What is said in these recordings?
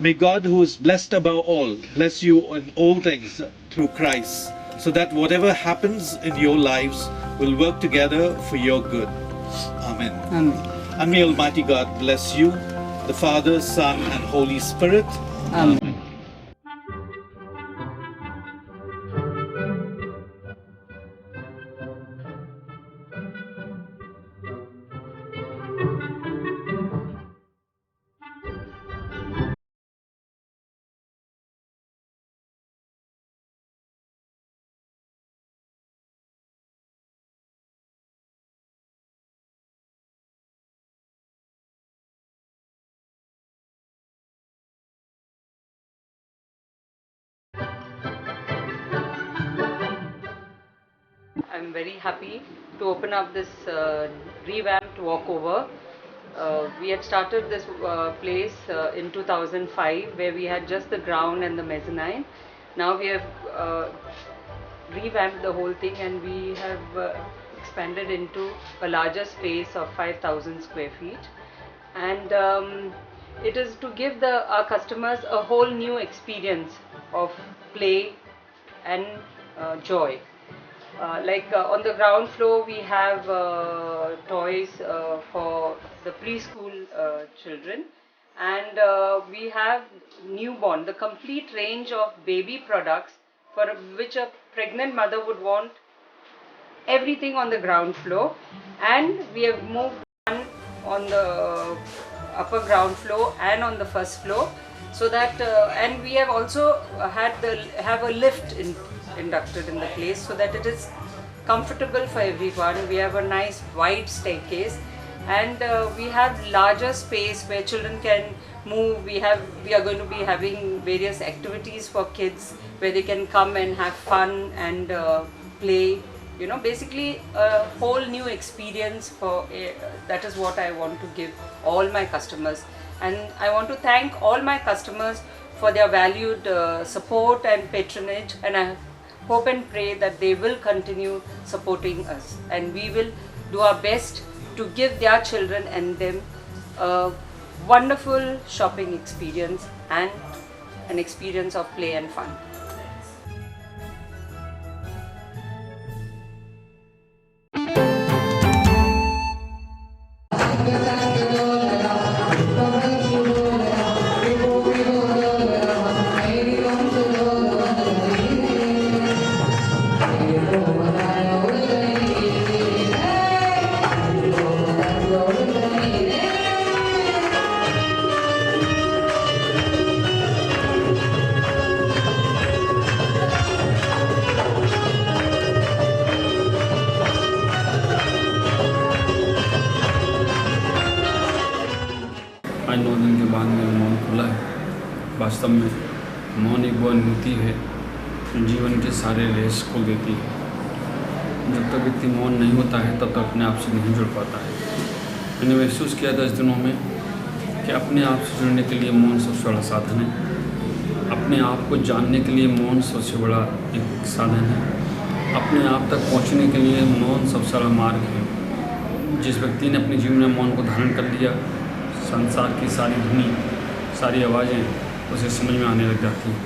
May God, who is blessed above all, bless you in all things through Christ, so that whatever happens in your lives will work together for your good. Amen. Amen. And may Almighty God bless you, the Father, Son, and Holy Spirit. Amen. I'm very happy to open up this revamped Walkover. We had started this place in 2005, where we had just the ground and the mezzanine. Now we have revamped the whole thing, and we have expanded into a larger space of 5,000 square feet. And it is to give our customers a whole new experience of play and joy. On the ground floor we have toys for the preschool children, and we have newborn, the complete range of baby products for which a pregnant mother would want everything on the ground floor. And we have moved one on the upper ground floor and on the first floor, so that and we have also had have a lift inducted in the place, so that it is comfortable for everyone. We have a nice wide staircase, and we have larger space where children can move. We are going to be having various activities for kids where they can come and have fun and play. You know, basically a whole new experience for that is what I want to give all my customers. And I want to thank all my customers for their valued support and patronage, and I hope and pray that they will continue supporting us, and we will do our best to give their children and them a wonderful shopping experience and an experience of play and fun. आज 9 दिन K बाद मेरा मौन खुला है। वास्तव में मौन एक वो अनुभूति है जो जीवन के सारे रहस्य खोल देती है। जब तक व्यक्ति मौन नहीं होता है तब तक अपने आप से नहीं जुड़ पाता है। मैंने महसूस किया 10 दिनों में कि अपने आप से जुड़ने के लिए मौन सबसे बड़ा साधन है। अपने आप को जानने के लिए मौन सबसे बड़ा एक साधन है। अपने आप तक पहुँचने के लिए मौन सबसे बड़ा मार्ग है। जिस व्यक्ति ने अपने जीवन में मौन को धारण कर लिया, संसार की सारी धुनी, सारी आवाज़ें उसे समझ में आने लग जाती हैं।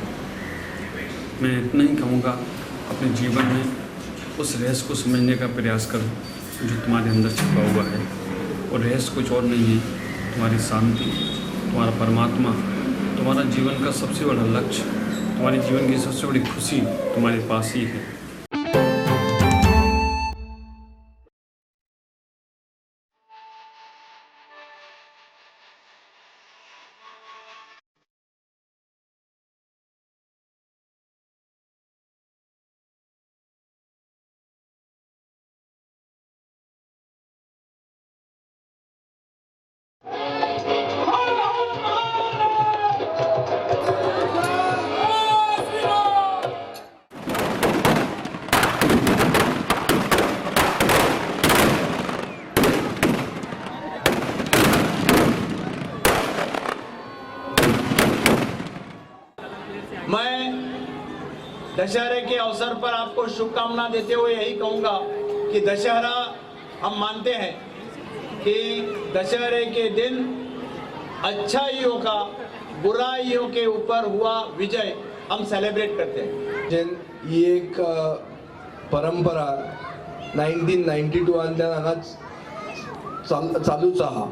मैं इतना ही कहूँगा, अपने जीवन में उस रहस्य को समझने का प्रयास करो जो तुम्हारे अंदर छिपा हुआ है। और रहस्य कुछ और नहीं है, तुम्हारी शांति, तुम्हारा परमात्मा, तुम्हारा जीवन का सबसे बड़ा लक्ष्य, तुम्हारे जीवन की सबसे बड़ी खुशी तुम्हारे पास ही है। मैं दशहरे के अवसर पर आपको शुभकामना देते हुए यही कहूँगा कि दशहरा हम मानते हैं कि दशहरे के दिन अच्छाइयों का बुराइयों के ऊपर हुआ विजय हम सेलिब्रेट करते हैं। ही एक परंपरा 1992 हांगा चालूच आहा।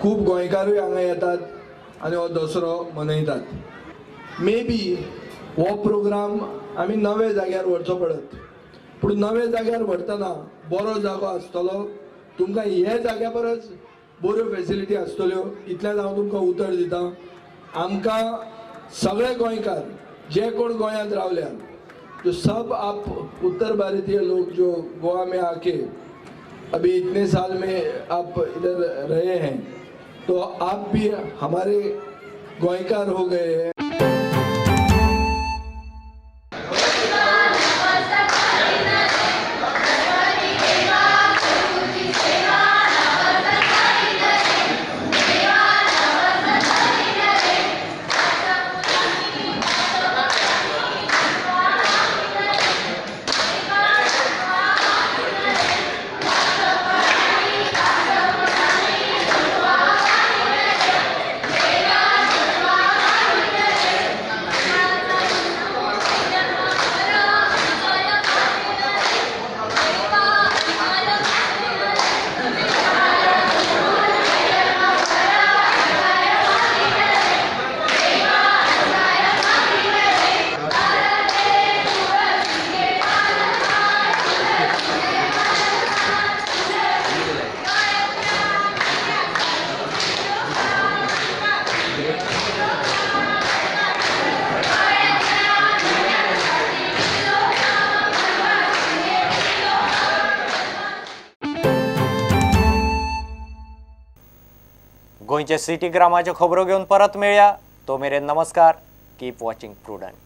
खूब गोंयकारूय हांगा येतात आनी हो दसरो मनयतात। मे बी हो प्रोग्राम आमी नव्या जाग्यार व्हरचो पडत, पूण नव्या जाग्यार व्हरतना बरो जागो आसतलो, तुमकां हे जाग्या परस बऱ्यो फेसिलिटी आसतल्यो, इतल्यान हांव तुमकां उतर दिता। आमकां सगळे गोंयकार जे कोण गोंयांत रावल्या, जो सब आप उत्तर भारतीय लोग जो गोवा में आके अभी इतने साल में आप इधर रहे हैं, तो आप भी हमारे गोयकार हो गए हैं। गोंयचे सिटी ग्रामाच्यो खबरो घेवन परत मेळया, तो मेरेन नमस्कार। Keep watching Prudent.